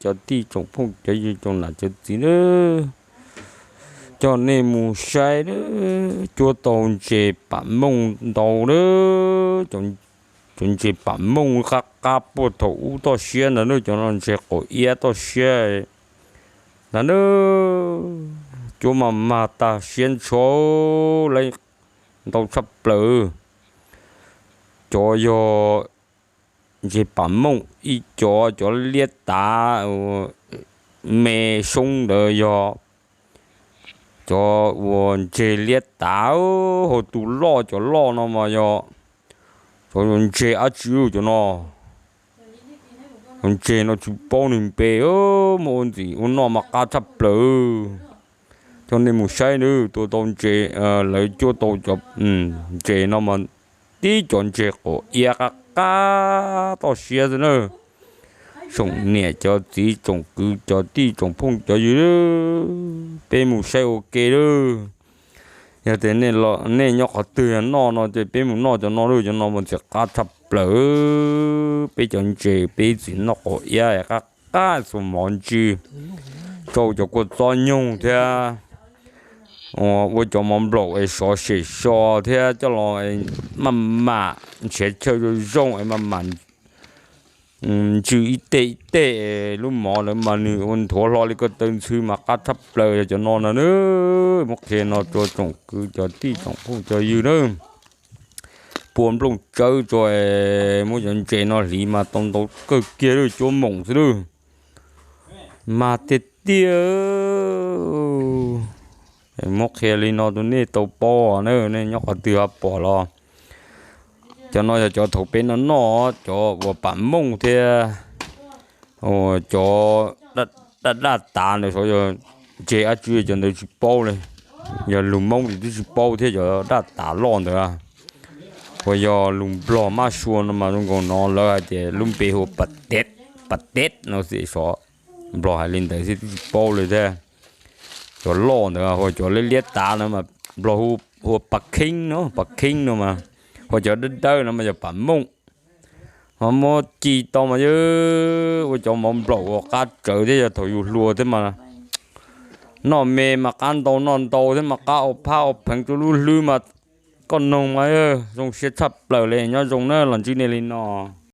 cov tij tsoom phooj cov ywg tsoom nam cov txiv nawb, coj nej mus saib nawb, cuab tau ntses pam mooj ntau nawb. Cov ntses pam mooj qab qab puag thaum ub toj siab ntawd nawb, cov no ntses qaum iab toj siab ntawd nawb. Cuab mas mag tag siab ntshua, lawv ntau tshaj plaws. Cov yog ntses pam mooj, ib cov cov liab tav me soob ntawd yog cov uas ntses liab tav, hos tus loj, cov loj no mas yog cov ntses dab tsi cov no. Cov ntses no tsis paub nws npe, muaj ua ntxim ua noj mas qab tshaj plaws. Coj nej mus saib nawb, tua tau ntses, lawv cuab tau cov ntses no mas tib cov ntses qaum iab qab qab toj siab xwb na. Tsoom niam cov txiv tsoom kwv cov tij tsoom phooj cov ywg, peb mus saib ua ke lawm. Yog tias nej nyob qhov twg noj no ces peb mus noj cov no lawm, cov no mas ntxim qab tshaj plaws. Peb cov ntses peb ib txwm noj qaum iab qab qab xuas mov ntsis, rau cov kua txob nyoog thiab ua cov mov nplaum es sov sem so thiab coj los maj mam nrhiav chaw zoo zoo es maj mam ntsw ib teg ib teg, lub mov lawv mas nws ua nthuav hlo li ko taw ntxhw mas qab tshaj plaws. Yog cov no no nawb, muab qhia no rau tsoom kwv cov tij tsoom phooj cov ywg nawb. Pua nplooj tsawb tso, muab cov ntses no hliv mas tau ntau kawg kiag lawm, cuab moom xwb lawm. Mag tiag tiag. Muab qhia li no rau nej tau paub na, nej nyob qhov twg ho pom los. Cov no yog cov thaum peb noj noj, cov uas pam mooj thiab cov daj daj tav ntawd, yog ntses dab tsi cov ntawd tsis paub li. Yog lus Hmoob ces twb tsis paub thiab, cov daj tav loj ntawd. Uas yog lus Nplog mab sua no mas zoo nkaus no lawv hais tias lub npe hu ua pas teb, pas teb no xwb, Nplog hais li ntawd xwb twb tsis paub li thiab. Cov loj ntawd hu ua cov liab liab tav no mas Nplog hu ua pas kheeb no, pas kheeb no mas, hu ua cov dawb dawb no mas yog pam mooj. Mas muab ci tau mas yog ua cov mov nplaum uas qab tsawv thiab, yog thaum yus hluas thiab mas noj me mas qab ntau noj ntau thiab mas qab ua phab ua pheev rau lub hlwb mas koj noog mas zoo siab tshaj plaws li. Nyob zoo na, los ntsib nej li no.